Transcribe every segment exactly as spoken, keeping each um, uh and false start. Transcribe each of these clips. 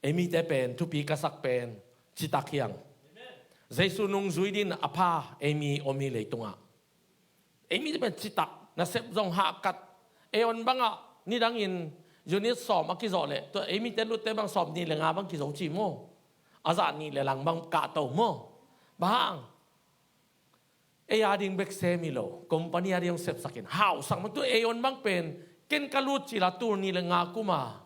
Ei mite pen thupi ka sak pen citak hi hang. Jesu nungzui dingin a pha ei mi om hi leitungah. Ei mite pen citak, nasep zong hahkat. Aeon bangah nidangin unit sawm a kizawh leh, tua ei mite lutte bang sawm nih le nga bang kizo ci maw? A zah nih le lang bang kahto maw? Bang hang? Ei a ding bek sem hi lo, company a ding hong sepsak in hausak mah. Tu Aeon bang pen ken ka lut cil a, tul nih le nga kum a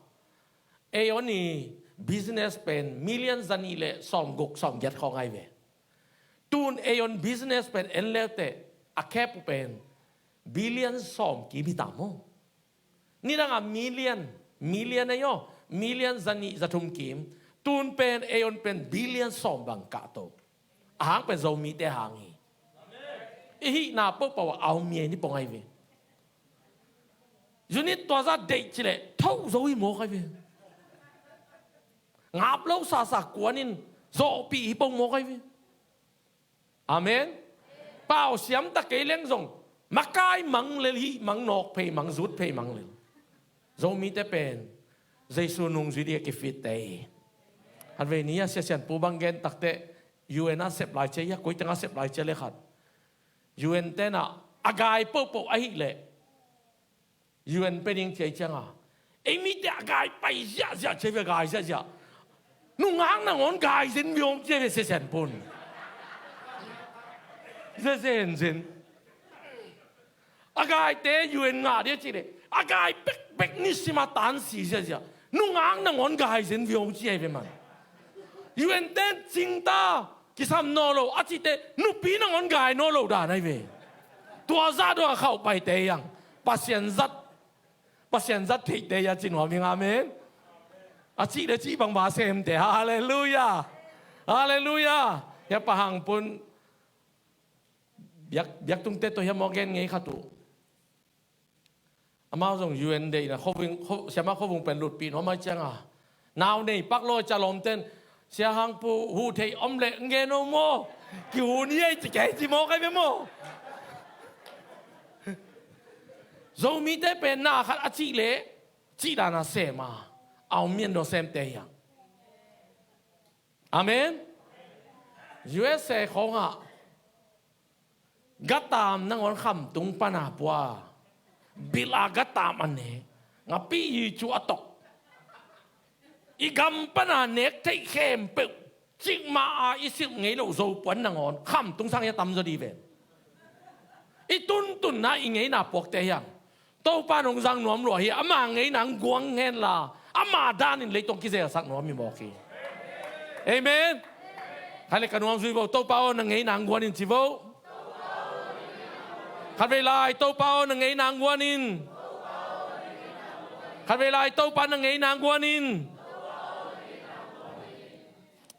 Aeon i business pen million za nih le sawm guk sawm giat khawng ahi ve. Tun Aeon business pen en leuteh a kep uh pen billion sawm kim hi ta maw? Nidang a million, million ahi aw, million za nih za thum kim. Tun pen Aeon pen billion sawm bang kahto. A hang pen Zomite hang hi. I hihna pohpoh a om mi ei ni pong ahi ve. Unit tua zah deih cileh tho zo hi mawk ahi ve. Ngap lo sasa kuanin zawhpih hi pong mawk ahi ve. Amen. Pau siam ta kei leng zong makai mang lel, hih mang, nawk phei mang, zut phei mang lel. Zomite pen Jesu nungzui ding a kifitte hi. Khatvei ni a Sia Sian Pu bang gen takteh U N a sep lai cia hi a, koi tengah sep lai cia le khat. U N tenah a gai pohpoh ahih leh U N pia ding ci ahih ciangah, ei mite a gai pai ziahziah ci hi ve, a gai ziahziah. Nungak nangawn gai zenzen viau ci hi ve, Sia Sian Pun. Zenzen. A gaite U N ngah ding a cih leh a gai bekbek nisim a tansi ziahziah. Nungak nangawn gai zenzen viau ci hi ve man. U N ten cingta kisam nawn lo a cihte nupi nangawn gai nawn lo dan ahi ve. Tua zah dong a khauh paite hi hang. Pasian zat, Pasian zat theihte hi a ci nuam hi ing. Amen. A cih le cih bang va semte. Halleluiah. Halleluiah. Hia Pa Hang Pun biak, biaktungte tawh hia maw gen ngei khat uh. Amau zong U N deihna khuavung, khuavung, siamah khuavung pen lutpih nuam ahih ciangah, nau nei pak lawi ca lawmten, Sia Hang Pu huh theih om leh ngen o maw? Kihun hi ei ci kei ci mawk ahi ve maw? Zomite pen na khat a cih leh cih dan a sem a, a om mian dong semte hi hang. Amen. U S A khawngah gatam nangawn khamtung pana pua, bil a gatam a nek, ngapi i cu a tok. I gam pana nek theih khempeuh cikmah a i silh ngei loh Zopuan nangawn khamtung sang hi a tamzaw dih ven. I tuntunna i ngeina puakte hi hang. Topa nong zang nuam lua hi, ama ngeina ang guang henla, ama danin leitung kizelsak nuam hi mawk hi. Amen. Khaile ka nuam zui vo, Topa aw na ngeina ang guanin ci vo. Khatvei lai, Topa aw na ngeina ang guanin. Khatvei lai, Topa na ngeina ang guanin.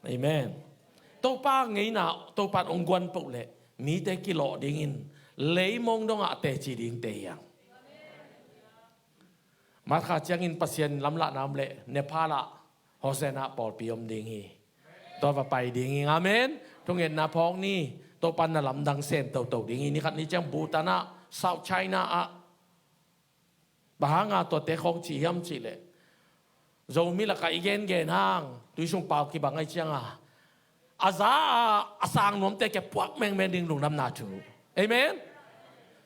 Amen. Topa ngeina, Topa hong guan peuh leh mite kilawh dingin leimong dongah a teci dingte hi hang. Markha ciangin Pasian lamlahna om leh Nepal ah Hosanna pawlpi om ding hi. Tua va pai ding hi. Amen. Thungetna phawk ni. Topa na lamdang sem toto ding hi. Ni khat ni ciang Bhutan ah, South China ah. Bang hanga tuate khawng ci hiam cih leh, Zomi lakah i gengen hang tuisung pau kibang ahih cianga a za a, a sang nuamte kia puak mengmeng ding lungdamna thu. Amen.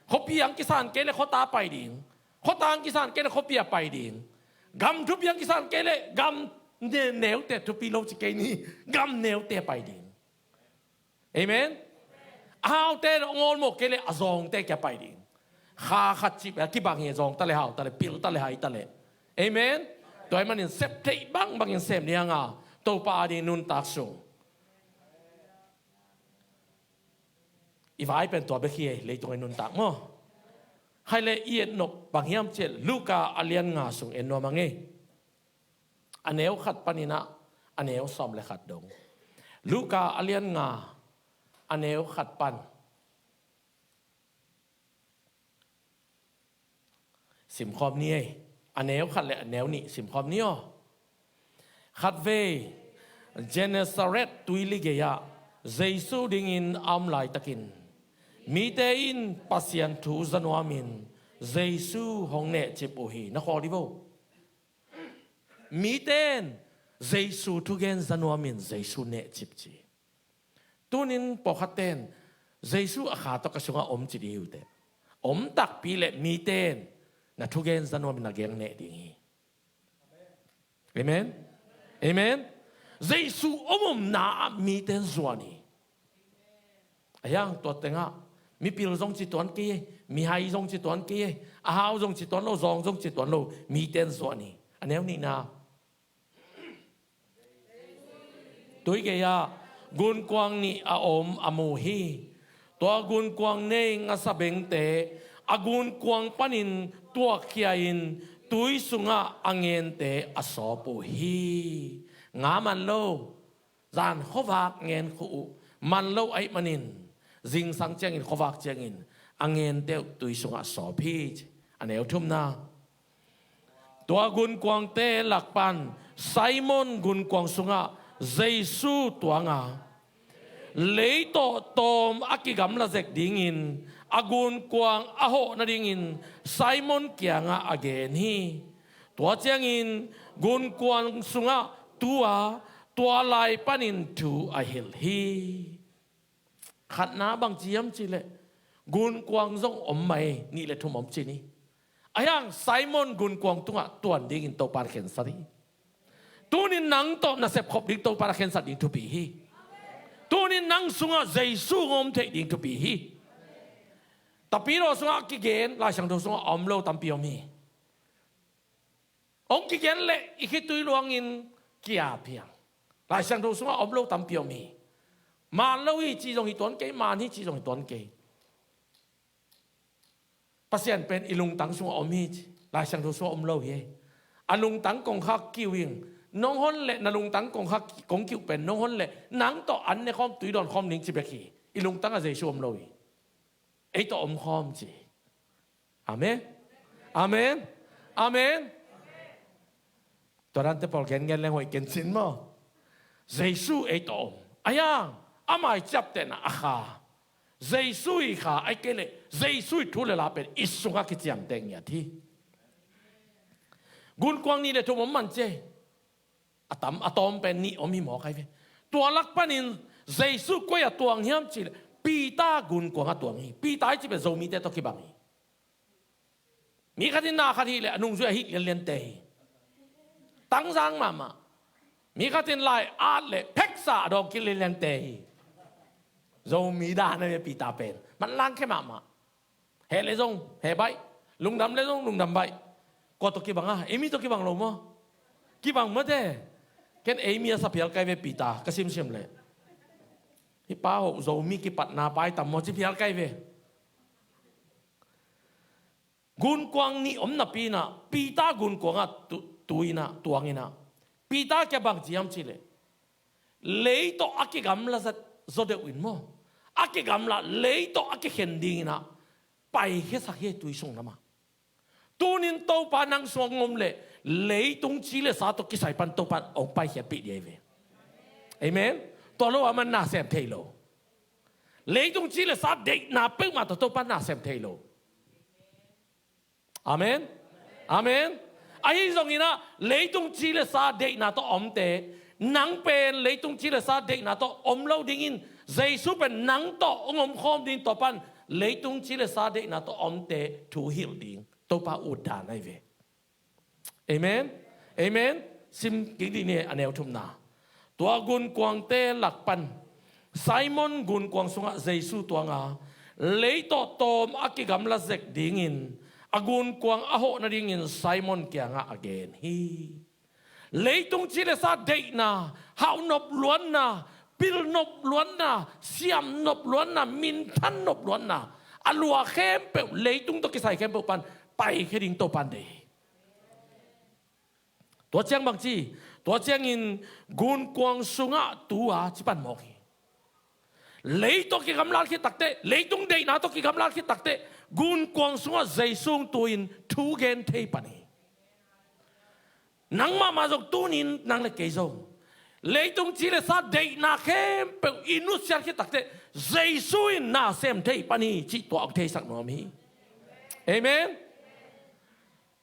Khuapi ang kisan kei leh khuata pai ding. Khuata ang kisan kei leh khuapi a pai ding. Gam thupi ang kisan kei leh gam ne-, neute thupi lo ci kei ni. Gam neute pai ding. Amen. A haute lo ngol mawk kei leh a zawngte kia pai ding. Kha khat cih bel kibang hi, zawng ta leh, hau ta leh, pil ta leh, hai ta leh. Amen. Tua ahih manin sep theih bangbangin sem ni hanga Topa ading nuntak sung. I vai pen tua bek hi, leitungah i nuntak maw? Hai leh i et nop bang hiam cih leh Luka a lian nga sung en nuam ang ei. A neu khat panin ah a neu sawm le khat dong. Luka a lian nga a neu khat pan. Simkhawm ni ei. A neu khat le a neu nih simkhawm ni aw. Khatvei Gennesaret tuili gei-ah Jesu dingin a om laitakin mite in Pasian thu za nuamin Jesu hong nehcip uh hi. Na khawl dih vo. Mite in Jesu thugen za nuamin Jesu nehcip ci. Tunin pawlkhatten Jesu a kha tawh ka sungah om ci ding hi uh teh. Om takpi le miten na thugen za nuamin na geng neh ding hi. Amen. Amen. Jesu om omna ah miten zuan hi. A hiang tua tengah mipil zong ci tuan kei, mihai zong ci tuan kei, a hau zong ci tuan lo, zawng zong ci tuan lo, miten zuan hi. A neu nihna, tui gei-ah gunkuang nih a om a mu hi. Tua gunkuang nei ngasa bengte a gunkuang panin tuakkhia-in tui sungah a ngente a sawp uh hi. Nga man lo, zan khuavak ngen khuh uh, man lo ahih manin zingsang ciangin, khuavak ciangin a ngente uh tui sungah sawp hi ci. A neu thumna, tua gunkuangte lak pan Simon gunkuang sungah Jesu tuanga, lei tawh tawm a kigamla zek dingin a gunkuang a hawh nadingin Simon kiangah a gen hi. Tua ciangin gunkuang sungah tu a, tua lai panin thu a hilh hi. Khatna bang ci hiam cihleh, gunkuang zong om mai, nih le thum om ci ni. A hiang Simon gunkuang tungah tuan dingin Topa in khensat hi. Tunin nang tawh na sepkhop ding Topa in a khensat ding thupi hi. Tunin nang sungah Jesu hong om theih ding thupi hi. Tapidaw sungah a kigen, Lai Siangtho sungah a om lo tampi om hi. Hong kigen leh i khitui luangin kia phiang. Lai Siangtho sungah a om lo tampi om hi. Man lo hi ci zong hi tuan kei, man hi ci zong hi tuan kei. Pasian pen i lungtang sungah om hi ci. Lai Siangtho sungah om lo hi. A lungtang kongkhak kiu in, nong hon leh na lungtang kongkhak kong kiu pen nong hon leh nang tawh an ne khawm, tui dawn khawm ning ci bek hi. I lungtangah Jesu om lo hi. Ei tawh om khawm ci. Amen. Amen. Amen. Tua dante pawl gen gen leng hoih ken cin maw? Jesu ei tawh om. A hiang, amah i ciaptehna a kha, Jesu i kha, ahih kei leh Jesu i thu le la pen i sungah kiciamteh ngiat hi. Gunkuang nih le thum om man ci. A tam, a tawm pen nih om hi mawk ai ve. Tua lak panin Jesu koi a tuang hiam cihleh, Peter gunkuang a tuang hi. Peter i ci pen Zomite tawh kibang hi. Mi khatin na khat hih leh a nungzui a hih lianliante hi. Tangzang mahmah. Mi khatin lai at leh pheksa a dawng kilianliante hi. Zomi dan a ve Peter pen. Manlang khe mahmah. Heh le zong heh baih, lungdam le zong lungdam baih. Kua tawh kibang a, ei mi tawh kibang lo maw? Kibang mate. Ken ei mi a sa phial kai ve Peter, ka simsim leh. Hih pa hoh Zomi kipatna pai tam maw ci phial kai ve. Gunkuang nih om napi inah, Peter gunkuangah tu, tu inah, tuang inah, Peter kia bang ci hiam cihleh, lei tawh a kigamla zat zaw deuh in maw, a kigamla lei tawh a kikhen ding inah paikhiasak hi tui sung lamah. Tunin Topa nang sung hong om leh leitung ci le sa tawh kisai pan Topa hong paikhiatpih ding hi ve. Amen. Tua lo a man na sem thei lo. Leitung ci le sa deihna peuhmah tawh Topa na sem thei lo. Amen. Amen. Ahi zongin ah leitung ci le sa deihna tawh omte, nang pen leitung ci le sa deihna tawh om lo dingin, Jesu pen nang tawh hong om khawm ding, tua pan leitung ci le sa deihna tawh omte thu hilh ding Topa ut dan ahi ve. Amen. Amen. Sim kik dih ni, a neu thumna. Tua gunkuangte lak pan Simon gunkuang sungah Jesu tuanga, lei tawh tawm a kigamla zek dingin a gunkuang a hawh nadingin Simon kiangah a gen hi. Leitung ci le sa deihna, hauhnop luanna, pilnop luanna, siamnop luanna, minthannop luanna, a lua khempeuh, leitung tawh kisai khempeuh pan paikhia ding Topa in deih hi. Tua ciang bangci, tua ciangin gunkuang sungah tu a ci pan mawk hi. Lei tawh kigamlat khit takteh, leitung deihna tawh kigamlat khit takteh, gunkuang sungah Jesu hong tu-in thu gen thei pan hi. Nang mahmah zong tunin nang le kei zong leitung ci le sa deihna khempeuh i nusiat khit takteh, Jesu in na sem thei pan hi cih tua hong theisak nuam hi. Amen.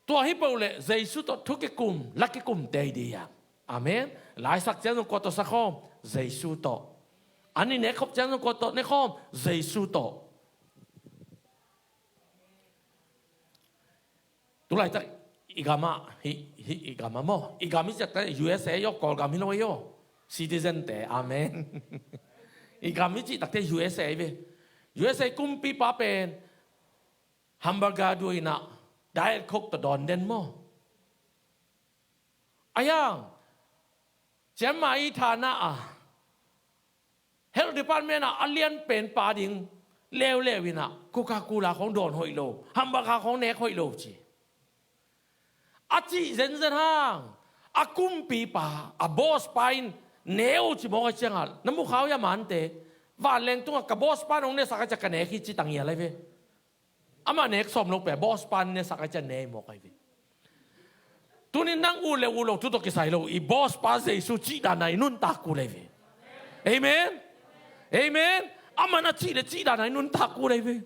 Tua hi peuh leh Jesu tawh thu kikum, la kikum tei dih hiam? Amen. Laisak ciang zong kua tawh sa khawm? Jesu tawh. An i nek khop ciang zong kua tawh ne khawm? Jesu tawh. Tulaitak i gamah hi, hi, i gamah maw, i gam i ciakte U S A aw, Kawlgam hi lo aw, citizen te. Amen. I gam i cihtakte U S A ve. U S A kumpipa pen hamburger duh inah Diet Coke tawh dawn den maw? Ayang ciamma i thana a health department ah a lian pen pa ding leuleu inah Coca-Cola khong dawn hoih lo, hamburger khong nek hoih lo ci. A cih zenzen hang a kumpipa, a boss pa in ne uh ci mawk a ciangah na mu khau ia mante, vanleng tungah ka boss pa in hong nesak a ciah ka nek hi ci tang ia lai ve. Amah nek sawm lo pia, boss pa in nesak a ciah ne mawk ai ve. Tunin nang ut le ut lo thu tawh kisai lo, i boss pa Jesu cih dan a i nuntak kul ai ve. Amen. Amen. Amah na cih le cih dan a i nuntak kul ai ve.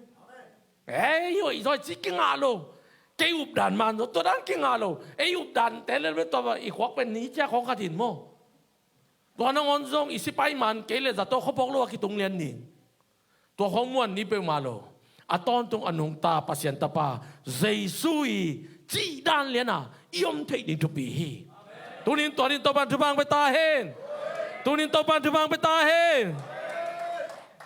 Ei, oi, zoi cih kingah lo. Kei updan man zo tua dan kingah lo. Ei updan te le le tua i khuak pen ni cia khong khat in maw. Tua nangawn zong i sipai man kei le zato khuapawk lo a kitung lian ding. Tua khong muan ni peuhmah lo. A tawntung a nungta Pasian tapa Jesu i cih dan lian a i om theih ding thupi hi. Tunin tua ding Topan thupha hong pia ta hen. Tunin Topan thupha hong pia ta hen.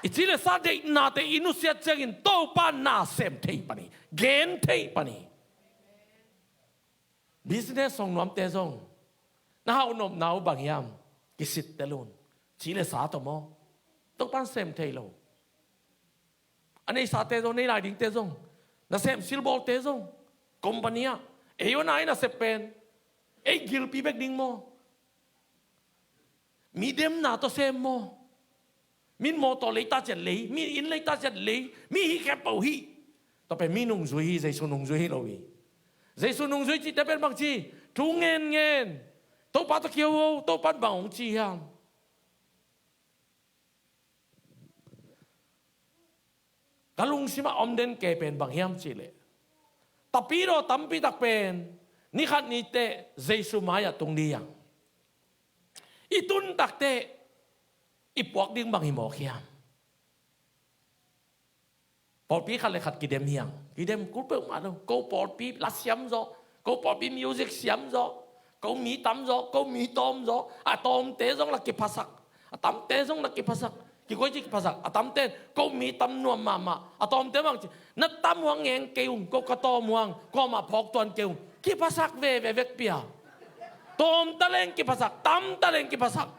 I ci le sa deihnate i nusiat ciangin Topan na sem thei pan hi, gen thei pan hi. Business song nuamte zong na hauh nopna uh bang hiam? Kisit tel un. Ci le sa tawh maw? Topan sem thei lo. A neisate zong, nei lai dingte zong, nasem silbawlte zong, company ah ei aw na i nasep pen ei gilpi bek ding maw? Mi demna tawh sem maw? Min mawtaw leita ciat lei, mi inn leita ciat lei, mi hih khempeuh hih. Tua pen mi nungzui hi, Jesu nungzui hi lo hi. Jesu nungzui cihte pen bang ci? Thu ngenngen. Topa tawh kiho, Topan bang hong ci hiam? Ka lungsimah om den kei pen bang hiam cihleh, tapidaw tampi tak pen nikhat niteh Jesu mai-ah tung ding hiam? I tun takteh i puak ding bang hi mawk hiam? Pawlpi khat le khat kidem hiam? Kidem kul peuhmah lo. Ko pawlpi la siam zaw, ko pawlpi music siam zaw, ko mi tam zaw, ko mi tawm zaw. A tawmte zong la kiphasak, a tamte zong la kiphasak. Kikoi ci kiphasak, a tamte in ko mi tam nuam mahmah, a tawmte bang ci, na tam uh hang ngeng kei ung, ko ka tawm uh hang kuamah phawk tuan kei ung. Kiphasak veve vekpi a, tawm taleng kiphasak, tam taleng kiphasak.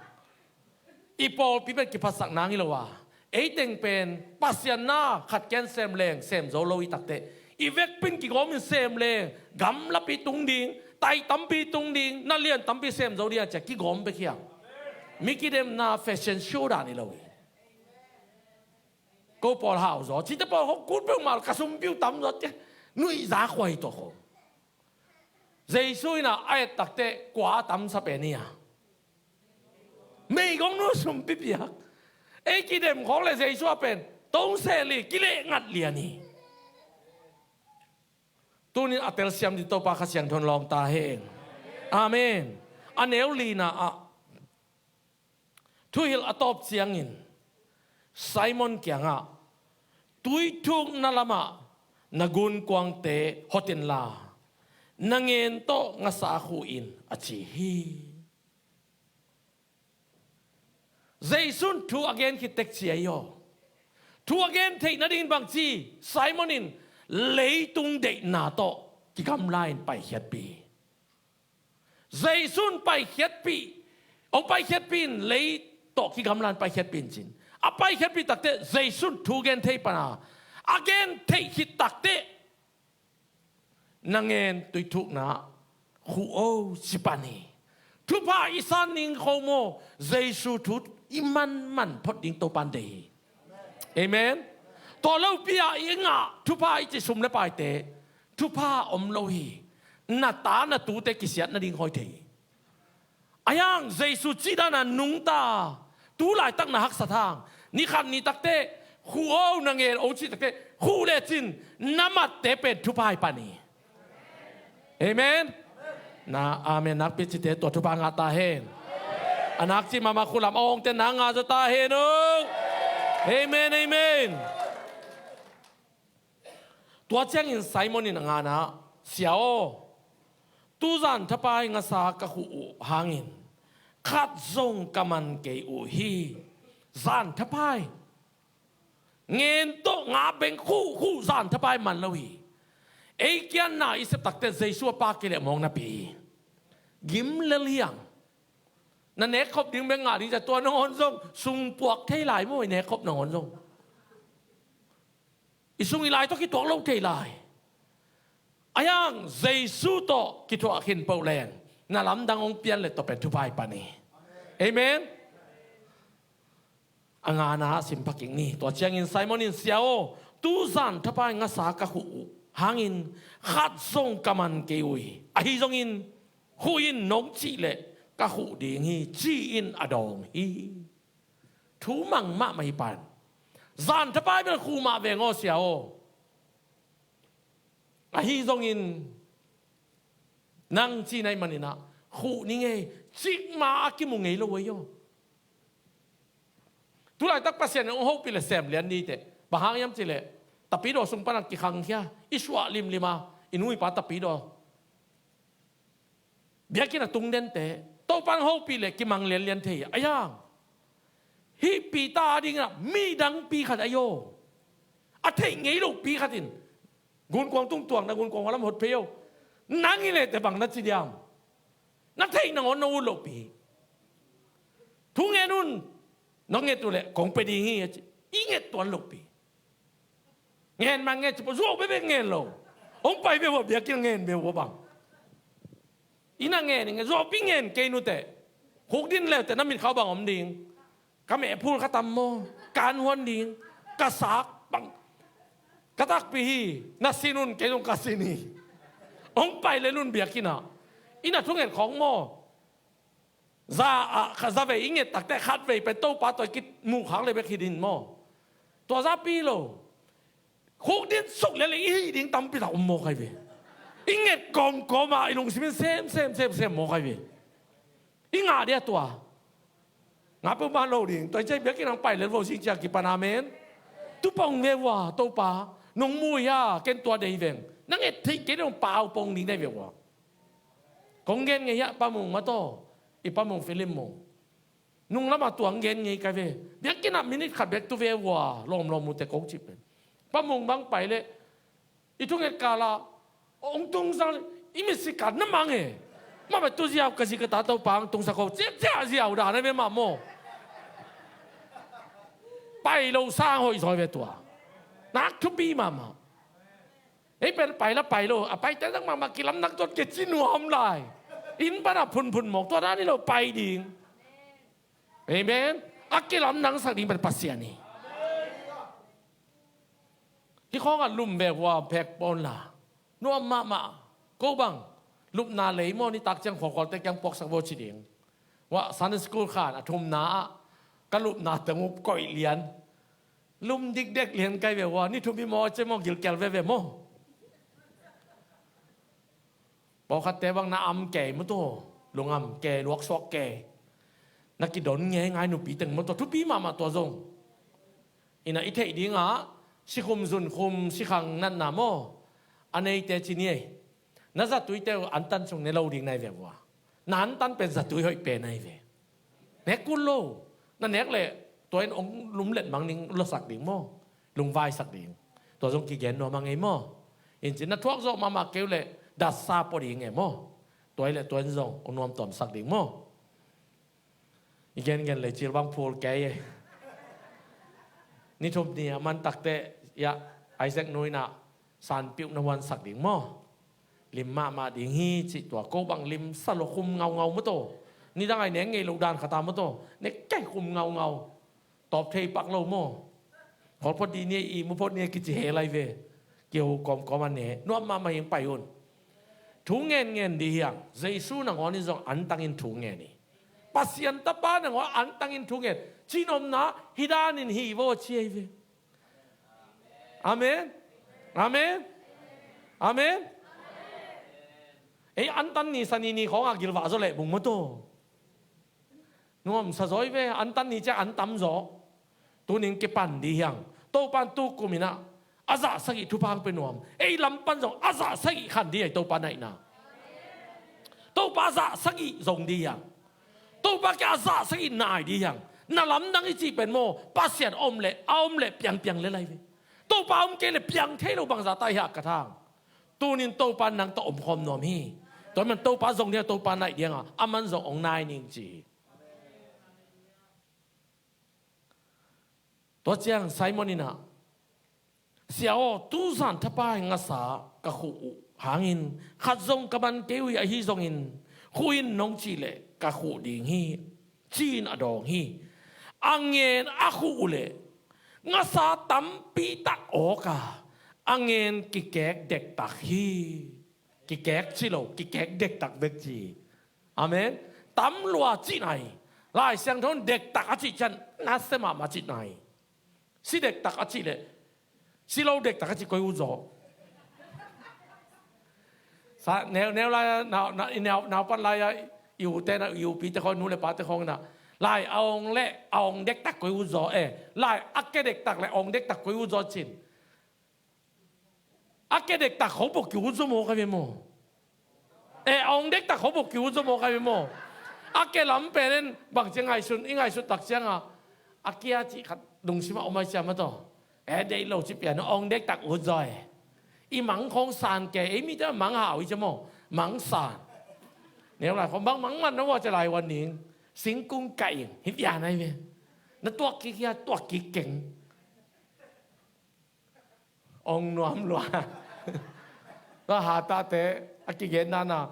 I pawlpi pen kiphasak nang hi lo a, ei teng pen Pasian na khat ken sem leng sem zo lo i takteh, i vekpi in kigawm in sem leng gamlapi tung ding, tai tampi tung ding, na lian tampi sem zo ding a cia kigawm bek hiam? Mi kidemna fashion show dan hi lo hi. Ko pawl hau zaw cite pawl hong kul peuhmah, ka sumpi uh tam zaw cia, nuihza khuai tawh khong. Jesu in a et takteh kua a tamsa pen hi a, meigong nu sumpi piak. Ei kidem khawng le Jesu a pen tong seh li, kileh ngat lian hi. Tunin a telsiam ding Topa Kha Siangtho in lawng ta hen. Amen. A neu lina ah, thuhilh a tawp ciangin Simon kiangah, tuithukna lamah na gunkuangte hot inla, na ngen tawh ngasa khuh in, a ci hi. Jesu in thu a gen khit tek cia hi aw. Thu a gen theih nadingin bangci, Simon in leitung deihna tawh kigamla in paikhiatpih hi. Jesu in paikhiatpih, hong paikhiatpih in, lei tawh kigamla in paikhiatpih in cin. A paikhiatpih takteh Jesu in thu gen thei pan a, a gen theih khit takteh na ngen tuithukna khuh o ci pan hi. Thupha i san ning kho maw, Jesu thu i manman phot ding Topan deih hi. Amen. Tua lopi-a i ngah thupha i ci sum le paite, thupha om lo hi. Na ta na tute kisiat nading hoi thei hi. Ahi hang Jesu cih dana nungta, tu laitak na haksat hang, ni khat ni takteh khuh o, na ngen o cih takteh khuh lecin na matte pen thupha hi pan hi. Amen. Na amen nakpi cite tua thupha ngah ta hen. A nakci mahmah khulam a awngte na ngah zaw ta hen o. Amen, amen. Tua ciangin Simon in a ngana, "Sia aw, tu zan thapai ngasa ka khuh uh hangin khat zong ka man kei uh hi." Zan thapai ngen tawh nga beng khuh khuh zan thapai man lo hi. Ei kianna i sep takte Jesu a pa kileh mawng napi hi. Gim lel hiang. Na nekkhop ding beng ngah ding cia tua nangawn zong sungpuak thei lai maw, i nekkhop nangawn zong. I sung i lai tawh kituak lo thei lai. A hiang Jesu tawh kithuah khin poh leng na lamdang hong pian le tawh pen thupha i pan hi. Amen. A ngana sim pha kik ni. Tua ciangin Simon in, "Sia aw, tu zan thapai ngasa ka khuh uh hangin khat zong ka man kei uh hi. Ahi zongin khuh in nong cih leh ka khuh ding hi," ci-in a dawng hi. Thu mang mahmah hi pan. Zan thapai bel khuh mah veng aw, sia aw. Ahi zongin nang cih na hih manin ah khuh ni ngei, cikmah a kimu ngei lo ei aw. Tulaitak Pasian in hong hopih le sem lian ni teh. Bang hang hiam cih leh tapidaw sung pan a kikhangkhia, i suah limlim a, i nu i pa tapidaw biakinn a tung dente Topa in hong hopih le kimang lianlian thei a hiang. Hih Peter a dingin ah midangpi khat ei aw. A theih ngei lopi khat in, "Gunkuang tung tuang, na gunkuang lam hot phei aw. Nang i leh teh bang na ci diam? Na theih nangawn na ut lohpi. Thu ngen un. Na nget uh leh kong pia ding hi," a ci. I nget tuan lohpi. Ngen man ngen ci pah, zuau bekbek ngen lo. Hong pai ve ua, biakinn ngen ve ua bang. I na ngen, ngen, zuaupi ngen kei nuteh. Khukdin leuteh na mitkhau bang om ding? Ka mehphul ka tam maw? Ka anhuan ding? Ka sak bang? Ka takpi hi. Na sin un, kei zong ka sin hi. Hong pai le nun biakinn ah. I na thunget khawng maw? Za ah, kha, za vei i nget takte khat vei pen Topa tawh i kimuh khak le bek hi din maw? Tua zapi lo. Khukdin suk le le i hih ding tampi tak om maw kai ve. I nget kawmkawm ah i lungsim in sem, sem, sem, sem maw kai ve. I ngah dia tua. Ngah peuhmah lo ding. Tua i ciah biakinn hong pai lel vo sing ciah kipan, amen. Tu pong ve ua, Topa. Nong mu hia, ken tua dei veng. Na nget theih kei dong pau pong ding dei ve ua. Kong gen ngei hiah, Pa Mung mataw, i Pa Mung Philip Mung. Nung lamah tua hong gen ngei kai ve. Biakinn ah minute khat bek tu ve ua, lawmlawm mute ko cih pen. Pa Mung bang pai leh i thunget kal ah hong tung zang leh i mitsi kan na mang e. Mah bek tu ziau ka zi ka ta Topa hong tungsak ko, ciapciah ziau dan a ve mah maw. Pai lo sang hoih zaw ve tua. Nak thupi mahmah. Ei pen pai la pai lo, a paite zang mahmah kilamdang tuan kei ci nuam lai. Inn pan a phunphun mawk tua dan hi lo, pai ding. Amen. A kilamdangsak ding pen Pasian hi. Hih khawng ah lum ve hua phek pawn la. Nuam mahmah. Ko bang lupna lei maw, nitak ciang khualkhualte kiang puaksak vo ci ding. Wah, Sunday school khan a thumna ah ka lupna teng uh koih lian. Lum dikdek lian kai ve ua, ni thum hi maw, cia maw, gilkial veve maw. Pawlkhatte bang na am kei maw tua, lungam kei, luaksuak kei. Na kidon ngeingai nupi teng maw tua, thupi mahmah tua zong. Ina i theih dingah sikhum zunkhum sikhang natna maw, a neite ci ni ei. Na zatuite uh antan sung ne lo ding nai ve vua. Na antan pen zatui hoih pen nai ve. Nek kul lo. Na nek leh tua in hong lumlet mang ding, lasak ding maw, lungvaisak ding. Tua zong kigen nuam a ngei maw. Incin na thuak zawh mahmah kei uh leh datsa pua ding e maw. Tua i leh tua in zong hong nuamtuamsak ding maw. I gengen lei cil bang phul kei e. Ni thum ni a man takte, ya, Isaac nu in ah sanpiuh na huansak ding maw. Lim mahmah ding hi cih tua, ko bang lim sa lo, khum ngaungau maw taw. Nidang ai ne ngei lo dan khata maw taw. Ne kei khum ngaungau. Tawp thei pak lo maw. Khawl phot dih ni, i mu phot ni kici he lai ve. Kiho kawmkawm a ne. Nuam mahmah hi, hong pai un. Thu ngen ngen dih hiang. Jesu nangawn in zong antangin thu ngen hi. Pasian Tapa nangawn antangin thu ngen. Cin omna hi danin hi vo ci ei ve. Amen. Amen. Amen. Ei, antan ni, sani ni khawng a gilvah zaw leh bung maw tu. Nuamsa zaw hi ve, antan ni ciang an tam zaw. Tunin kipan dih hiang. Topan tu kum in ah a zah sagih thupha hong pia nuam. Ei lam pan zong a zah sagih khan dih hiang, Topa naihna. Topa a zah sagih zong dih hiang. Topa kiang a zah sagih nai dih hiang. Na lamdang i cih pen maw, Pasian om leh, a om leh piangpiang le lai ve. Topa om kei leh piang thei lo bangzah ta i hih ka thang. Tunin Topa nang tawh omkhawm nuam hi. Tua man Topa zong dih hiang, Topa naih dih hiang a, aman zong hong nai ning ci hi. Tua ciang Simon in ah, "Sia aw, tu zan thapai ngasa ka khuh uh hangin khat zong ka man kei uh hi, ahi zongin khuh in nong cih leh ka khuh ding hi," ci-in a dawng hi. A ngen a khuh uh leh ngasa tampi tak awk a, a ngen kikek dektak hi. Kikek ci lo, kikek dektak bek ci. Amen. Tam lua cihna hi. Lai Siangtho in dektak a cih ciang nasia mahmah cihna hi. Si dektak a cih leh, si lo dektak a cih koi uh zaw. Sa, neu, neu lai a, nau, nau, i neu, naupan lai a, i u te na, i u pi te khawng, nu le pa te khawng na. Lai a ong leh, a ong dektak koi uh zaw, eh. Lai a ke dektak leh, a ong dektak koi uh zaw cin. A ke dektak khawng bawk ki ut zaw maw ka ve maw? Eh, a ong dektak khawng bawk ki ut zaw maw ka ve maw? A ke lam pen in bang ci ngaihsun, i ngaihsut tak ciang a, a kia cih khat lungsim ah om ai cia maw taw. Eh, deih lo ci pian a ong dektak ut zaw e. I mang khawng san ke, ei mite mang hau i cia maw? Mang san. Neu lai khawng bang mang man na vua cia lai wan ning. Singkung kaih ing, hi pian ai ve. Na tuak kik hia, tuak kik keng. Ong nuam lua. Tua hatahte a kigen nana,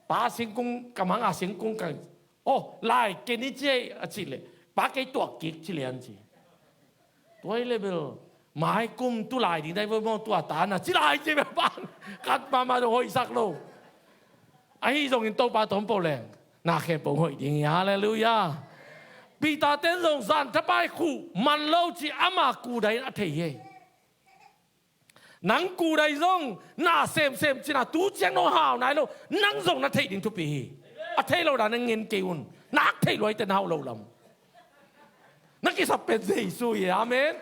pa singkung ka mang a, singkung ka, oh, lai kei ni ci ei a cih leh, pa kei tuak kik ci lian ci. Tua i leh bel mai kum tu lai ding nai vo maw, tua ta na ci lai ci bel pan. Khat mahmah dong hoihsak lo. Ahi zongin Topa tawh om peuh leng na khempeuh hoih ding hi. Halleluiah. Peter ten zong zan thapai khuh man lo ci ama kudai in a thei hi. Nang kudai zong na semsem cihna tu ciang nong hau nai lo, nang zong na theih ding thupi hi. A thei lo dan na ngen kei un. Nak theih luaite na hauh lo lam. Na kisap pen Jesu hi. Amen.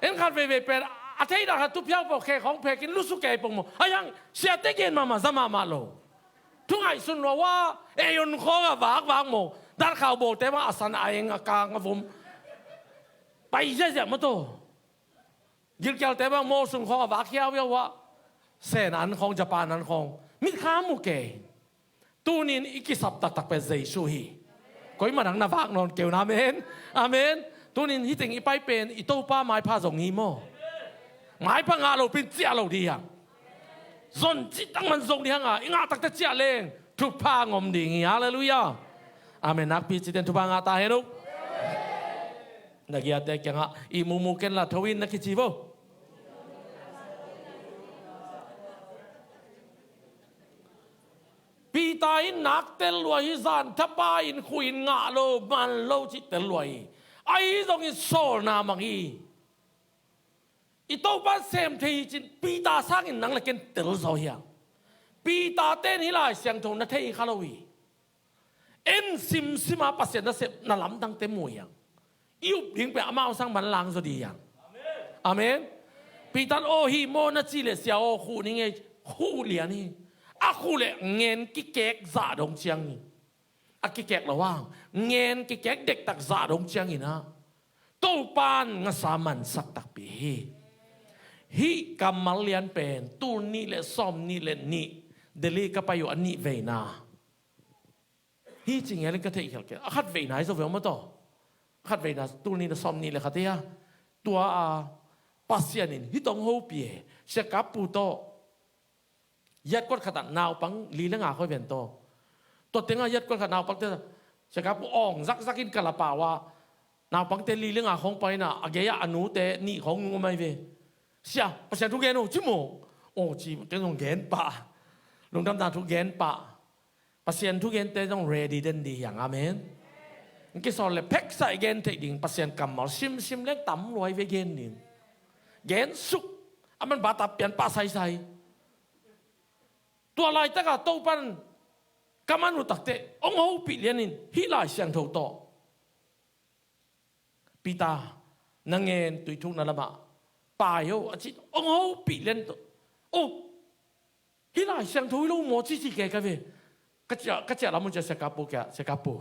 En khat veivei pen a thei dan khat thupiau pawh khe khawng phekin lusu kei pong maw. A hiang siate gen mahmah za mahmah lo. Thu ngaihsun lua ua, ei un khawng a vakvak maw. Datkhau bawlte bang a san a eng a kang a vum. Pai ziahziah maw taw. Gilkialte bang maw sun khawng a vak hiauhiau ua. Sen an khawng, Japan an khawng. Mitkha mu kei. Tunin i kisap taktak pen Jesu hi. Koima dang na vak nawn kei un. Amen. Amen. Tunin hih teng i pai pen i Topa maipha zong hi maw. Maipha ngah lo pen ciah lo dih hiang. Zon cih tang man zong dih hiang a, i ngah takte ciah leng thupha ngom ding hi. Halleluiah. Amen. Nakpi cih ten thupha ngah ta hen uh. Na giate kiangah i mumu ken la tho in na kici vo. Peter in nak tel lua hi, zan thapai in khuh in ngah lo, man lo cih tel lua hi. Ahi zongin sawlna mang hi. I Topa sem thei hi cin Peter sangin nang le ken tel zaw hiang. Peter ten hih Lai Siangtho na thei kha lo hi. En simsim a Pasian nasep na lamdangte mu hiang. I up ding pen amau sang manlang zaw dih hiang. Amen. Peter in aw hih maw na cih leh sia aw khuh ning ei, khuh lian hi. A khuh leh ngen kikek zah dong ciang hi. A kikek lo hang ngen kikek dektak zah dong ciang hi na. Topan ngasa mansak takpi hi. Hih kammal lian pen tul nih le sawm nih le nih Delhi ka pai uh a nih veina. Hih ci ngial in ka theih khial kei a khat veina hi zo ve maw taw. A khat veina tul nih le sawm nih le khat hi a. Tua a Pasian in hih tawh hong hopih e. Sia Kap Pu tawh yatkuat khatah naupang li le nga khawng ven taw. Tua tengah yatkuat khat naupangte Sia Kap Pu awng zakzak in ka la pau a. Naupangte li le nga khawng pai in a, a gei-ah a nute nih khawng nung om ai ve. Sia, Pasian thu gen uh ci maw. Aw ci, ken zong gen pah. Lungdamna thu gen pah. Pasian thugente zong ready den dih hiang. Amen. Kisawl le pheksa i gen theih ding Pasian kammal simsim leng tam luai ve gen ding. Gen suk. A man bata pian pah saisai. Tua laitaka Topan ka man uh takteh hong hopih lianin hih Lai Siangtho tawh, Peter, na ngen tuithukna lamah pai o a cih hong hopih lian tawh. Oh, hih Lai Siangtho hi lo maw ci ci kei ka ve. Ka ciah, ka ciah lam un ciah Sia Kap Pu kiang, Sia Kap Pu,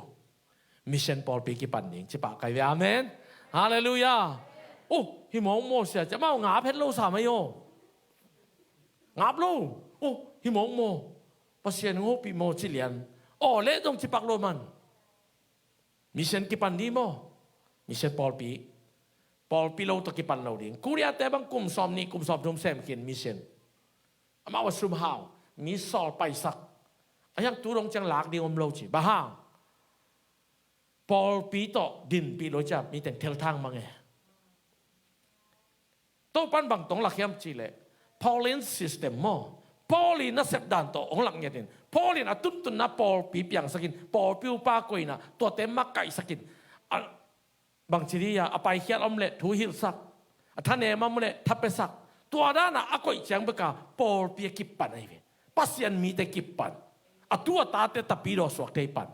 mission pawlpi kipan ding ci pah kai ve. Amen. Halleluiah. Oh, hi mawk maw sia ci, amau ngap het lo sa mai aw. Ngap lo. Oh, hi mawk maw. Pasian hong hopih maw ci lian. Aw leh zong ci pak lo man. Mission kipan ding maw. Mission pawlpi. Pawlpi lo tawh kipan lo ding. Korea te bang kum sawm nih kum sawm thum sem khin mission. Amau a sum hau, mi sawl paisak. A hiang tu dong ciang lak ding om lo ci. Bang hang? Pawlpi tawh dinpih lo ciang mi teng thelthang mang e. Topan bang tawh hong lak hiam cih leh Pauline system maw. Paul i nasep dan tawh hong lak ngiatin. Paul in a tuntunna pawlpi piangsakin, pawlpi upa koihna, tuate makaihsakin. A, bangci dih a, a paikhiat om leh thu hilhsak, a thanem om leh thapiasak. Tua danah a koih ciang beka pawlpi a kipan ahi ve. Pasian mite kipan. A tu a tate tapidaw suakte i pan.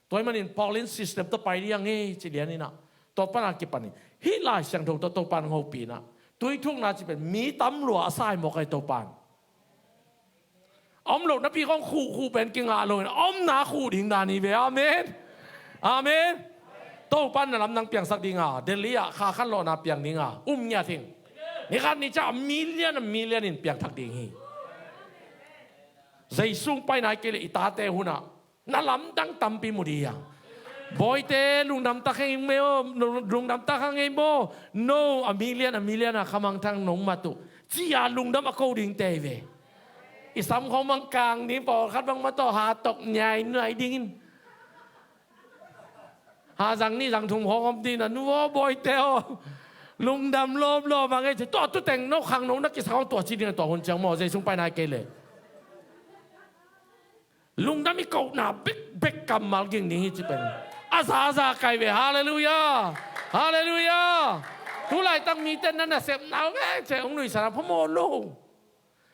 Tua ahih manin Pauline system tawh pai dih a ngei ci lianinah, tua pana kipanin hih Lai Siangtho tawh Topan hong hopih inah, tuithukna cih pen mi tam lua a sai mawk ahi Topan. A om loh napi khawng khuhkhuh pen kingah loin a omna khuh ding dan hi ve. Amen. Amen. Topan na lamdang piangsak dinga, Delhi ah kha khanlawhna piang dinga um ngiat hing. Nikhat ni ciah a million a million in piangthak ding hi. Jesu hong pai nai kei leh i tate hunah na lamdang tampi mu dih hiam? Bawite, lungdam tak hang ei maw, lungdam tak hang ei maw. No, a million a million a khamangthang nong mat uh, ci-a lungdam a ko dingte hi ve. I sam khawng bang kang ding, pawlkhat bang mah tawh ha tok nyai nuai dingin. Ha zang nih zang thum khawng om ding a, nu aw, bawite aw, lungdam lawmlawm a ngei ci. Tua tu teng no khang no na kisa khawng tua ci ding a, tua hun ciang maw, Jesu hong pai nai kei leh. Lungdam i kohna bekbek kammal ging ding hi ci pen. A zaza kai ve. Halleluiah. Halleluiah. Tu laitak mite na nasepna uh vek ciah hong nuihsan a phamawh lo.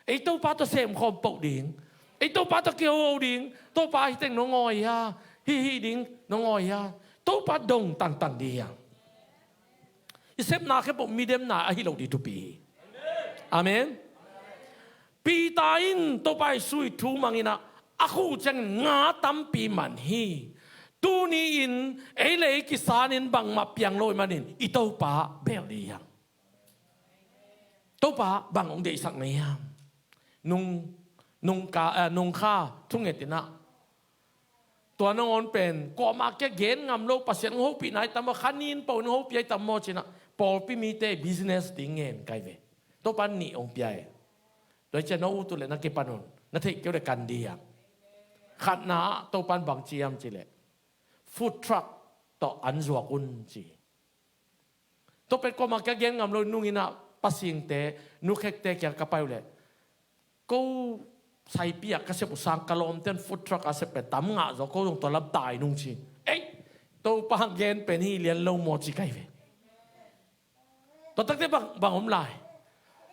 Ei Topa tawh semkhawm poh ding. Ei Topa tawh kihoho ding. Topa hih teng nong awi hia? Hih hih ding nong awi hia? Topa dong tangtang dih hiam? I sepna khempeuh midemna ahi lo ding thupi hi. Amen. Peter in Topa Jesu i thu manginah a khuh ciangin nga tampi man hi. Tuni-in ei le ei kisanin bangmah piang lo ahih manin i Topa bel dih hiam? Topa bang hong deihsak na hiam? Nung, nungka, eh, nungkha thungetinah, tua nangawn pen kuamah kia gen ngam lo, Pasian hong hopihna ahi tam maw, kha nin pawh hong hopih ahi tam maw cinah, pawlpi mite business ding ngen kai ve. Topan nih hong pia e. Tua hi ciah no ut uh leh na kipan un, na theih kei uh leh kan dih hiam? Khatna ah Topan bang ci hiam cih leh, food truck tawh an zuak un ci. Tua pen kuamah kia gen ngam lo nunginah, pasingte, nukhekte kiang ka pai uh leh, ko saipi ah ka sep uh sang ka lawmte'n food truck a sep pen tam ngah zaw, ko zong tua lam tai nung ci. Ei, Topa gen pen hih lian lo maw ci kai ve. Tua takte bang, bang om lai?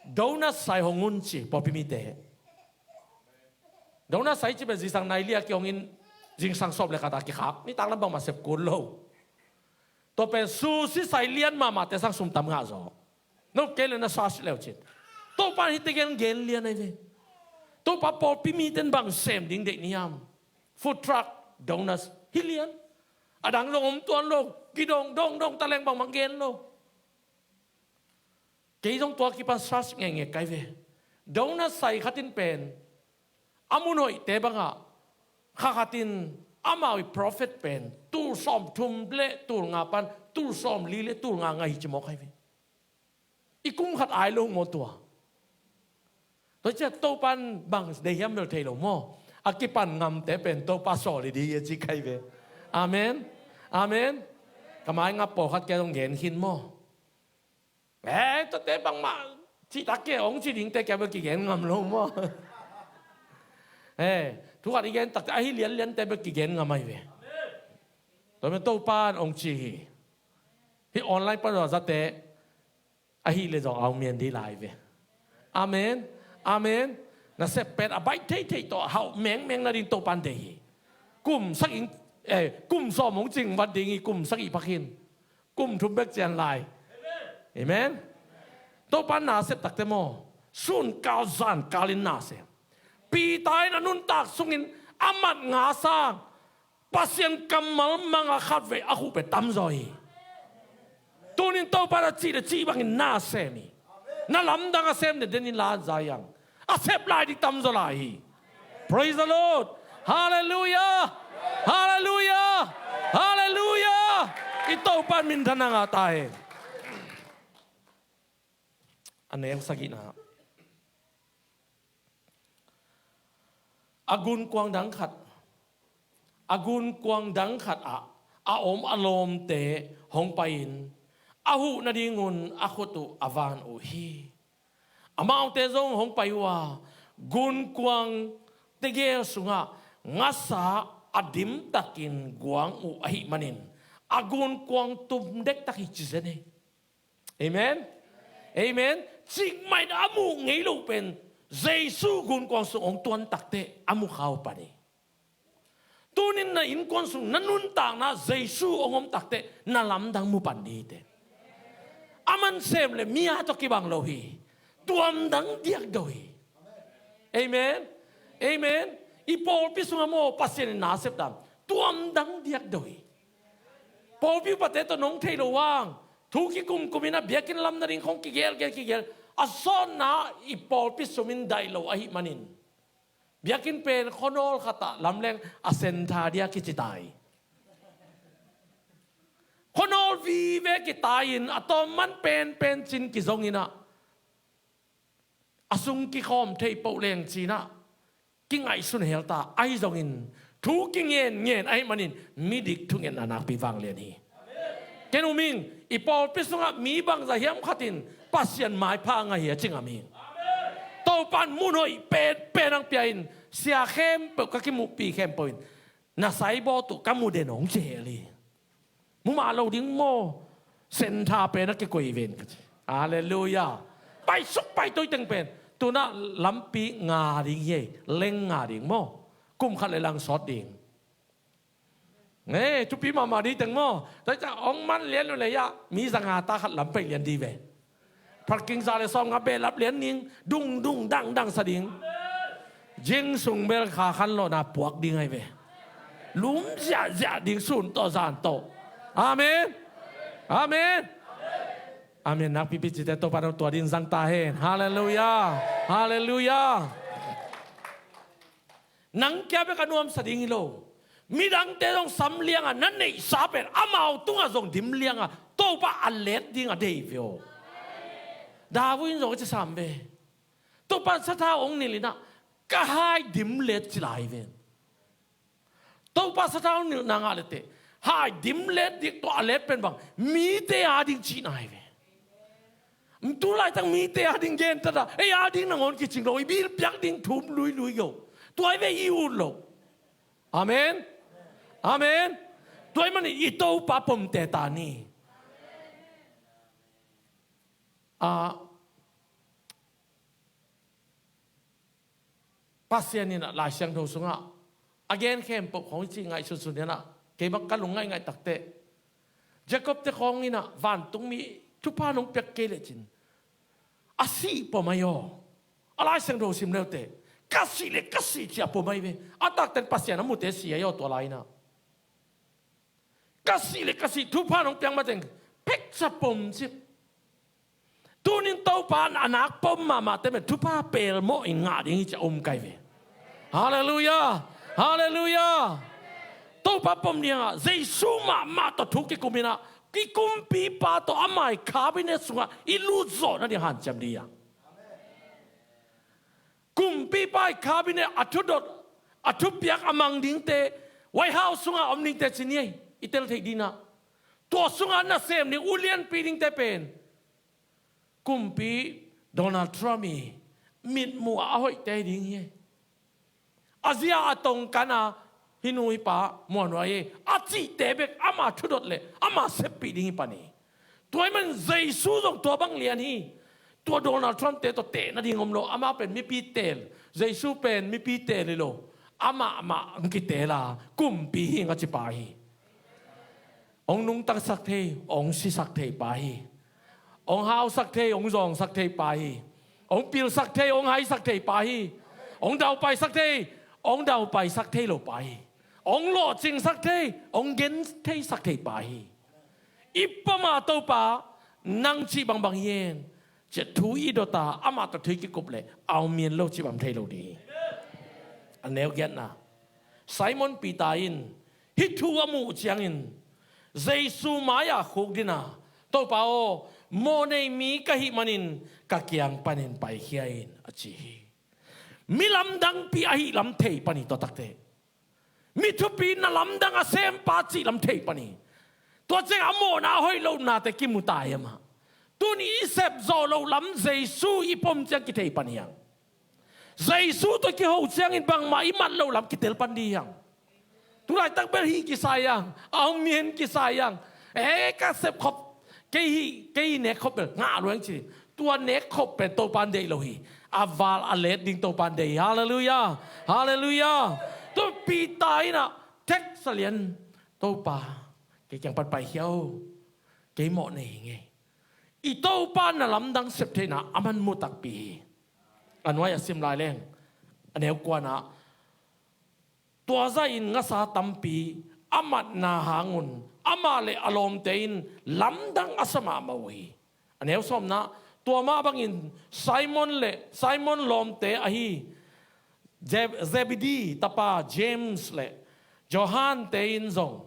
Donut sai hong un ci, pawlpi mite. Donut sai ci pen zingsang nai li a kihongin zingsang sawm le khat a kikhak, nitak lam bangmah sep kul lo. Tua pen sushi sai lian mahmahte sang sum tam ngah zaw. No kei le na search leu cin. Topa in hihte gen gen lian ahi ve. Topa pawlpi mite'n bang sem ding deih na hiam? Food truck, donuts, hih lian. A dang zong om tuan lo, kidong dong dong taleng bangmah gen lo. Kei zong tua kipan search ngeingei kai ve. Donut sai khat in pen a mun hoihte bangah kha khat in amau i profit pen tul sawmthum le tul nga pan tul sawmli le tul nga ngah hi ci mawk ahi ve. I kum khat ai lo maw tua? Tua ciah Topan bang deih hiam bel thei lo maw? A kipan ngamte pen Topa sawl hi ding hi a ci kai ve. Amen. Amen. Ka mai ngap pawlkhat kia zong gen khin maw? Eh, tuate bangmah cihtak kei hong ci dingte kia bel kigen ngam lo maw? Eh, thu khat i gen takte ahi lianliante bel kigen ngam ahi ve. Tua mah Topa in hong ci hi. Hih online pan zate ahi le zong a hong mian ding lai ve. Amen. Amen. Nasep pen a baih theithei tawh hauh mengmeng nading Topan deih hi. Kum sagih, eh, kum sawm hong cing vat ding hi, kum sagih pha khin. Kum thum bek cian lai. Amen. Topan nasep takte maw, sun kal zan kalin nasem. Peter in a nuntak sungin a mat nga sang Pasian kammal manga khatvei a khuh pia tamzaw hi. Tunin Topa na cih le cih bangin na sem hi. Na lamdang a sem le denin la an zai ang. A sep lai ding tamzaw lai hi. Praise the Lord. Hallelujah. Hallelujah. Hallelujah. I Topa in minthanna ngah ta hen. A neu sagihna. A gunkuang dang khat, a gunkuang dang khat ah a om a lawmte hong pai-in a huh nadingun a khut uh a van uh hi. Amaute zong hong pai uh a, gunkuang tegel sungah ngasa a dimtakin guang uh ahih manin a gunkuang tum dektak hi ci zen hi. Amen. Amen. Cikmah in a muh ngei loh pen Jesu gunkuang sung hong tuan takteh a mu kha uh pan hi. Tunin na innkuan sung na nuntakna Jesu hong om takteh na lamdang mu pan ding hi teh. A man sem le mi a tawh kibang lo hi. Tuamdang diakdo hi. Amen. Amen. I pawlpi sungah maw, Pasian in nasep dan tuamdang diakdo hi. Pawlpi upate tawh nong thei lo vang, thu kikumkum in a biakinn lam nading khong kigelgel kigel. A sawtna i pawlpi sum in daih lo ahih manin biakinn pen khuanawl khat ah lamleng a centre dia kici ta hi. Khuanawl vive kitai-in a tawm man penpen cin kizong in ah a sung kikhawm thei poh leng ci-in ah kingaihsun hel ta. Ahi zongin thu kingen ngen ahih manin midik thungetna nakpi vanglian hi. Ken um ing, i pawlpi sungah mi bangzah hiam khat in Pasian maipha a ngah hi a ci ngam ing. Topa in mun hoih penpen hong pia-in sia khempeuh ka kimuhpih khempeuh in na saibawt uh ka mu den hong ci hel hi. Mu mah lo ding maw? Centre pen a kikoih ven ka ci. Halleluiah. Paisuk paitui teng pen tu-in ah lampi nga ding hi. Leng nga ding maw? Kum khat le lang sawt ding. Thupi mahmah ding teng maw? Tua ciang hong man lian uh leh ah mi zanga ta khat lam pei lian ding ve. Parking za le sawmnga behlap lian ding, dung dung dang dang sa ding. Zing sung bel kha khanlawhna puak ding ahi ve. Lum ziahziah ding sun tawh zan tawh. Amen. Amen. Amen. Nakpipi cite Topa in hong tua ding zang ta hen. Halleluiah. Halleluiah. Nang kia bek a nuamsa ding hi lo. Midangte zong sam lianga na neihsa pen amau tungah zong dim lianga Topa a let ding a dei ve aw. David in zong a ci sam ve. Topa sathau hong nilh in ah ka hai dim let ci lai ve. Topa sathau hong nilhna ngah leteh hai dim let dik tawh a let pen bang mite a ding cihna hi ve. Tu laitak mite a ding gen ta dah, ei a ding nangawn kicing lo, i bil piak ding thum luilui lo. Tua hi ve i ut lo. Amen. Amen. Tua ahih manin i Topa pomte ta ni. A Pasian in ah Lai Siangtho sungah a gen khempeuh khong i cih ngaihsunsun in ah keimah ka lung ngaihngaih takteh Jacob te khawng in ah vantungmi thupha nong piak kei lecin a sih pom ahi aw. A Lai Siangtho sim leuteh ka sih le ka sih ci a pom ahi ve. A takten Pasian a mute si ahi aw tua lai in ah. Ka sih le ka sih thupha nong piak mateng pheksa pom ci. Tunin Topa in a nak pom mahmahte pen thupha pelmawh in ngah ding hi ci a um kai ve. Halleluiah. Halleluiah. Topa pom dingah Jesu mahmah tawh thu kikum in ah i kumpipa tawh ama i cabinet sungah i lut zawh nading hanciam ding hi a. Kumpipa i cabinet a thudot a thupiak a mang dingte, White House sungah om dingte ci ni ei, i tel theih ding ah. Tua sungah nasem ding ulianpi dingte pen kumpi Donald Trump i mitmuh a hoihte hi ding hi. A zia a tongkan a hih nu hih pa muanhuai hi a cihte bek ama thudot le ama seppih ding hi pan hi. Tua ahih man Jesu zong tua bang lian hi. Tua Donald Trump te tawh teh nading om lo. Amah pen mipi teel, Jesu pen mipi teel hi lo. Amah mah hong kiteel a, kumpi hi ing a ci pa hi. Hong nungtasak thei, hong sisak thei pa hi. Hong hausak thei, hong zawngsak thei pa hi. Hong pilsak thei, hong haisak thei pa hi. Hong daupaisak thei, hong daupaisak thei lo pa hi. Hong lawhcingsak thei, hong gentheisak thei pa hi. I pom a, Topa, nang cih bangbang hi hen, ci-a thu i dot a, amah tawh thu i kikup leh a om mah lo cih bang thei lo ding hi. A neu giatna, Simon Peter in hih thu a muh uh ciangin Jesu mai-ah khukdin a, "Topa aw, mawhnei mi ka hih manin ka kiang panin paikhia in," a ci hi. Mi lamdangpi ahih lam thei pan hi, tua takte. Mi thupi, na lamdang a sempa cih lam thei pan hi. Tua ciang a mawhna a hoih lohnate kimu ta hi amah. Tuni i sep zawh loh lam Jesu i pom ciang kithei pan hi hang. Jesu tawh kiho ciangin bangmah i mat loh lam kitel pan ding hi hang. Tulaitak bel hih kisa hi hang, a om mah kisa hi hang. "Eh, ka sep khop, kei hih, kei hih nek khop bel ngah lua ing," ci. Tua nek khop pen Topa'n deih lo hi. A val a let ding Topa'n deih hi. Halleluiah. Halleluiah. Tua Peter in a theksa lian, "Topa, kei kiang pan paikhia o. Kei mawhnei hi ing ei." I Topa na lamdang sep theihna aman mu takpi hi. A nuai-ah sim lai leng, a neu kuana, "Tua zahin ngasa tampi a matna hangun amah le a lawmte in lamdang a sa mahmah uh hi." A neu sawmna, "Tua mah bangin Simon le Simon lawmte ahi Ze-, Zebedee tapa James le Johan-te in zong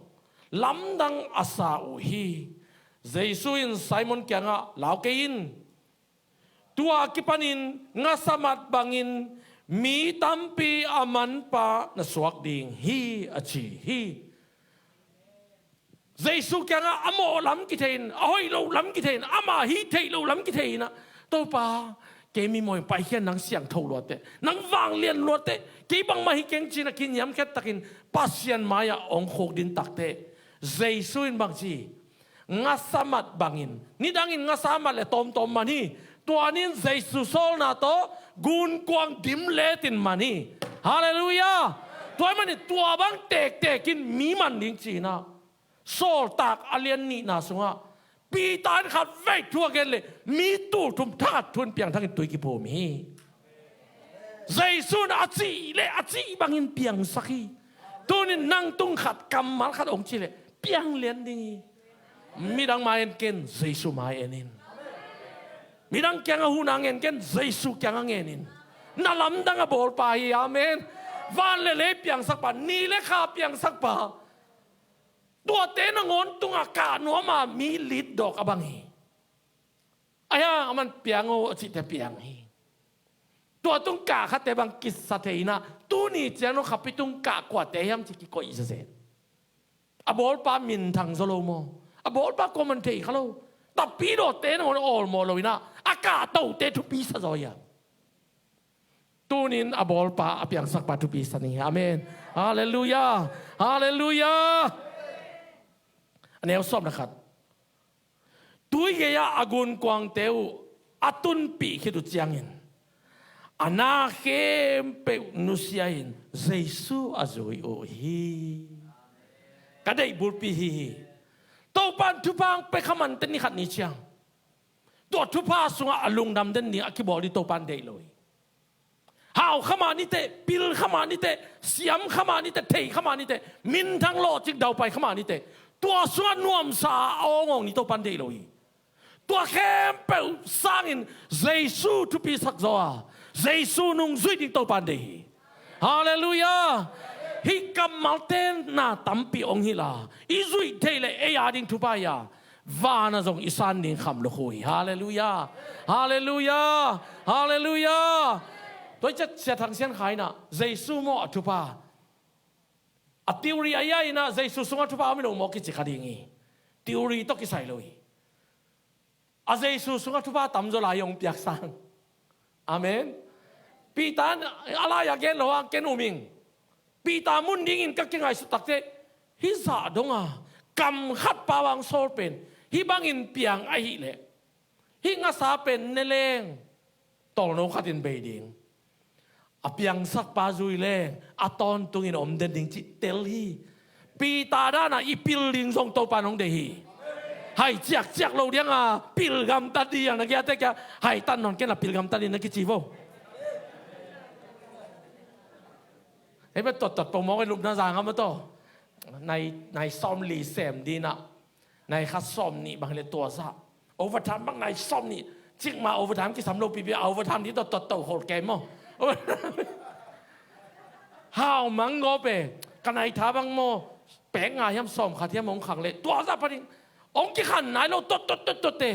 lamdang a sa uh hi. Jesu in Simon kiangah, 'Lau kei in. Tua kipanin ngasa mat bangin mi tampi a manpa na suak ding hi,' a ci hi." Jesu kiangah a mawh lam kithei in, a hoih loh lam kithei in, amah hih theih loh lam kithei in a, "Topa, kei mi mawh ing, paikhia in, nang siangtho luat teh, nang vanglian luat teh, kei bangmah hi keng," ci-in a kiniamkhiat takin Pasian mai-ah hong khukdin takteh, Jesu in bang ci? "Ngasa mat bangin, nidangin ngasa mat le tawmtawm man hi. Tua ni-in Jesu sawlna tawh gunkuang dim letin man hi." Halleluiah. Tua ahih manin tua bang tektek in mi man ding ci-in a, Sawltak a lian nihna sungah Peter in khatvei thu a gen leh mi tulthum thakhat thu in piangthak in tui kiphum hi. Jesu in a cih le a cih bangin piangsak hi. Tuni-in nang tung khat, kammal khat hong cih leh piang lian ding hi. Midang mai en ken, Jesu mai en in. Midang kiangah huhna ngen ken, Jesu kiangah ngen in. Na lamdang a bawlpa hi. Amen. Van le lei piangsakpa, ni le kha piangsakpa. Tuate nangawn tungah kah nuam a mi lit dawk a bang hi. Ahi hang aman piang o a cihte piang hi. Tua tung kah khatte bang kisa thei in a, tuni ciang nong khapi tung kah kuate hiam ci kikoih zenzen. A bawlpa minthang zaw lo maw? A bawlpa kuaman thei kha lo. Tapi dawte nangawn awlmawh lo in a, a kah tote thupi sa zaw hi a. Tuni-in a bawlpa, a piangsakpa thupi sa ning hi. Amen. Halleluiah. Halleluiah. A neu sawm le khat. Tui gei-ah a gunkuangte uh a tunpih khit uh ciangin, a na khempeuh nusia-in Jesu a zui uh hi. Ka deih bulpi hi hi. Topa in thupha hong pia kha mah inteh, ni khat ni ciang tua thupha sungah a lungdam den ding a kibawl ding Topa in deih lo hi. Hau kha mah ni teh, pil kha mah ni teh, siam kha mah ni teh, thei kha mah ni teh, minthang lawhcing daupai kha mah ni teh, tua sungah nuamsa a awngawng ni Topa in deih lo hi. Tua khempeuh sangin Jesu thupi sak zaw a, Jesu nungzui ding Topa in deih hi. Halleluiah. Hih kammalte na tampi hong hilh a, i zuih theih leh ei a ding thupha hi a, van ah zong i san ding kham lukhu hi. Halleluiah. Halleluiah. Halleluiah. Tua hi ciang Sia Thang Sian Khai in a, Jesu maw a thupha? A theory ahi a, in a, Jesu sungah thupha om hi lo maw kici kha ding hi. Theory tawh kisai lo hi. A Jesu sungah thupha tamzaw lai hong piak sang. Amen. Peter in a lai-ah gen lo hang, ken um ing. Peter mun dingin ka kingaihsut takteh, hih zah dong a kam khat pau a hong sawl pen hih bangin piang ahih leh, Hih ngasa pen ne leng tawlno khatin bei ding. A piangsakpa zui leng a tawntungin om den ding cih tel hi. Peter dan a i pil ding zong Topa in hong deih hi. Hai ciakciak lo ding a, pil gamtat ding a, na kiate kia, hai tan nawn kei na, pil gamtat ding na kici vo. Hei, bia tuattuat pawlmawk i lupna zang a maw taw. Nai, nai sawmli sem ding a, nai khat sawmnih bang hi leh tua zah. Overtime bang nai sawmnih. Cikmah overtime kisam lo pipi, overtime ding tuattuat to khol kei maw. Hau mang gawp e. Ka nai tha bang maw, pek nga hiam, sawmkhat hiam hong khang leh tua zah pa ding. Hong kikhan nai lo tuattuat tuattuat e.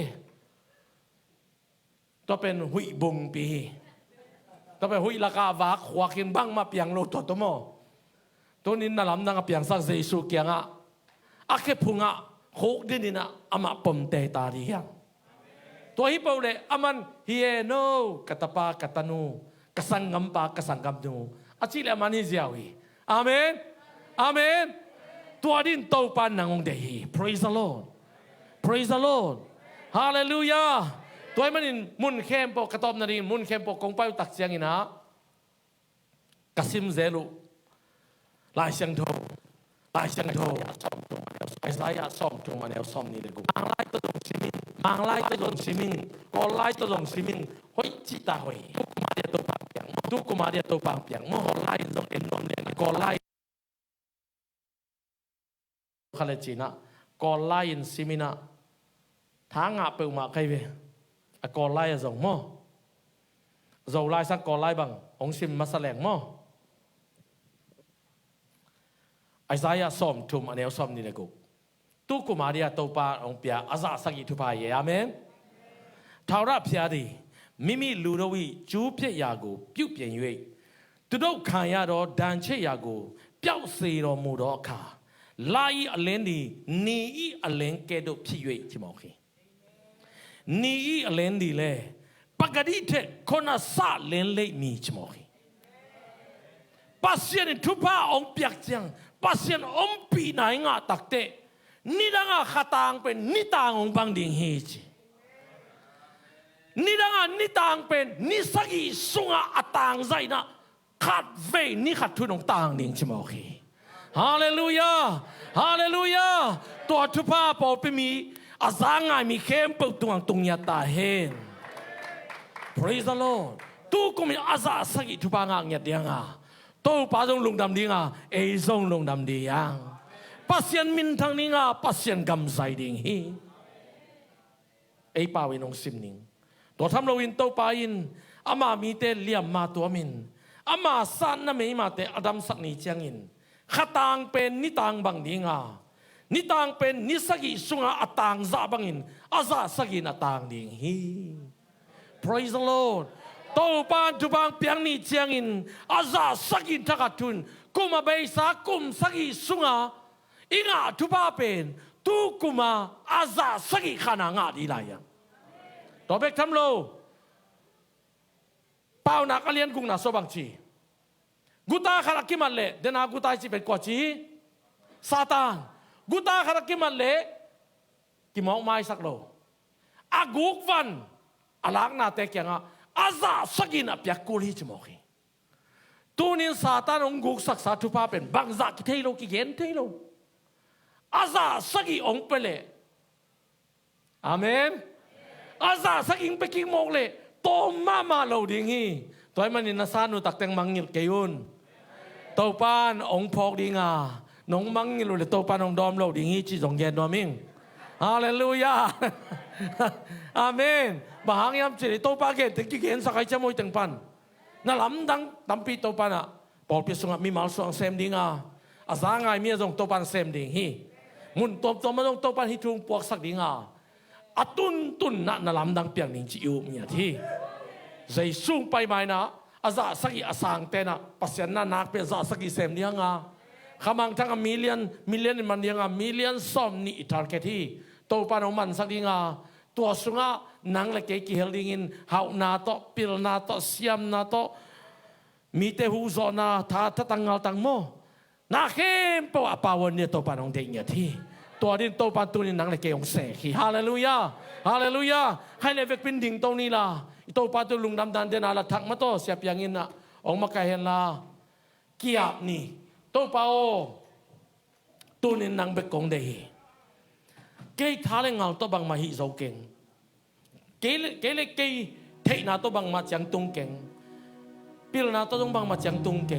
Tua pen huih bungpi hi. Tua pen huih lakah vak khuakin bangmah piang lo tua tua maw. Tunin na lamdang a piangsak Jesu kiangah, a khephungah khuk dinin ah amah pomte ta ding hi hang. Tua hi peuh leh aman, "Hi e no, ka tapa, ka tanu, ka sanggampa, ka sanggamnu," a cih leh aman hi ziau hi. Amen. Amen. Tua ding Topa in nang hong deih hi. Praise the Lord. Praise the Lord. Hallelujah. Tua ahih manin mun khempeuh, ka tawpna dingin mun khempeuh kong pai uh tak ciangin ah, ka sim zel uh Lai Siangtho, Lai Siangtho, Isaiah sawmthum a neu sawmnih le guk. Manglai tawh zong sim in, Manglai tawh zong sim in, Kawllai tawh zong sim in, hoih cihta hoih. Tu kum a dia Topa hong piang maw. Tu kum a dia Topa hong piang maw. Kawllai in zong en nuam liang, Kawllai kha le cin ah, Kawllai in sim in ah, tha ngah peuhmah ka hi ve. A Kawllai a zong maw. Zolai sang Kawllai bang hong sim masa leng maw. Isaiah sawmthum a neu sawmnih le guk. Tu kum a dia Topa hong pia a zah sagih thupha hi e. Amen. Thau rah phiat hi. Mimi ludo i cu phiat ya gu piuh pian yuih. Tudo khaya do dan che ya gu piau si do mu do kha. Lai i a len di, ni i a len ke do phiat yuih ci mawk hi. Ni i a len di le, pagadi the kona sa len lei mi ci mawk hi. Pasian in thupha hong piak ciang, Pasian ompihna i ngah takteh, nidang a khatang pen nitang hong bang ding hi ci. Nidang a nitang pen ni sagih sungah a tangzah in ah, khatvei ni khat thu in hong tang ding ci mawk hi. Halleluiah. Halleluiah. Tua thupha pawlpi mi a za ngai mi khempeuh tungah tung ngiat ta hen. Praise the Lord. Tu kum in a zah sagih thupha ngah ngiat ding a, Topa zong lungdam ding a, ei zong lungdam ding a, Pasian minthang ding a, Pasian gam zai ding hi. Ei pau in hong sim ning. Tua tham loin Topa in ama mite liamma tuamin, ama satna meimate a damsak ni ciangin, khatang pen nitang bang ding a, nitang pen ni sagih sunga a tangzah bangin a zah sagih in a tang ding hi. Praise the Lord. Topa in thupha hong piak ni ciangin a zah sagih in thakhat thu in, kum a beisa kum sagih sunga i ngah thupha pen tu kuma a zah sagih khan a ngah ding lai a. Tua bek tham lo. Paunak a lian gukna sua bang ci. Guta khat a kimat leh, dena guta i ci pen kua ci hi? Satan. Guta khat a kimat leh kimawk maisak lo. A guk van a laknate kiangah a zah sagih in a piak kul hi ci mawk hi. Tunin Satan hong guksaksa thupha pen bangzah kithei lo, kigen thei lo. A zah sagih hong pia leh, amen, a zah sagih hong pia kik mawk leh tawm mahmah lo ding hi. Tua ahih manin na sanu takteng mangngilh kei un. Topa in hong phawk ding a, nong mangngilh uh leh Topa in hong dawm lo ding hi cih zong gen nuam ing. Halleluiah. Amen. Bang hang hiam cih leh Topa genteng kigensak a hi ciam, hoih teng pan. Na lamdang tampi Topa in ah pawlpi sungah mimal sungah sem ding a, a za ngai mi ah zong Topa in sem ding hi. Mun tuamtuam ah zong Topa in hih thu hong puaksak ding a, a tuntunna na lamdang piang ding cih i up ngiat hi. Jesu hong pai ma in ah a zah sagih a sangte in ah Pasian na nakpi a zah sagih sem ding a, khamangthang a million, million in man ding a, million sawmnih i target hi. Topa in hong mansak ding a, tua sungah nang le kei kihel dingin hauhna tawh, pilna tawh, siamna tawh, mite huzawhna, tha, thatang ngaltang maw, na khempeuh a power in Topa in hong deih ngiat hi. Tua ding Topa tunin nang le kei hong sek hi. Halleluiah. Halleluiah. Khai le vekpin ding to ni la, i Topa tu lungdam dan den a la thak ma taw, siapiang in ah hong makaih hen la, kiap ni. Topa aw, tunin nang bek kong deih hi. Kei tha le ngal tawh bangmah hih zo keng. Kei le, kei le kei theihna tawh bangmah ciang tung keng. Pilna tawh zong bangmah ciang tung keng.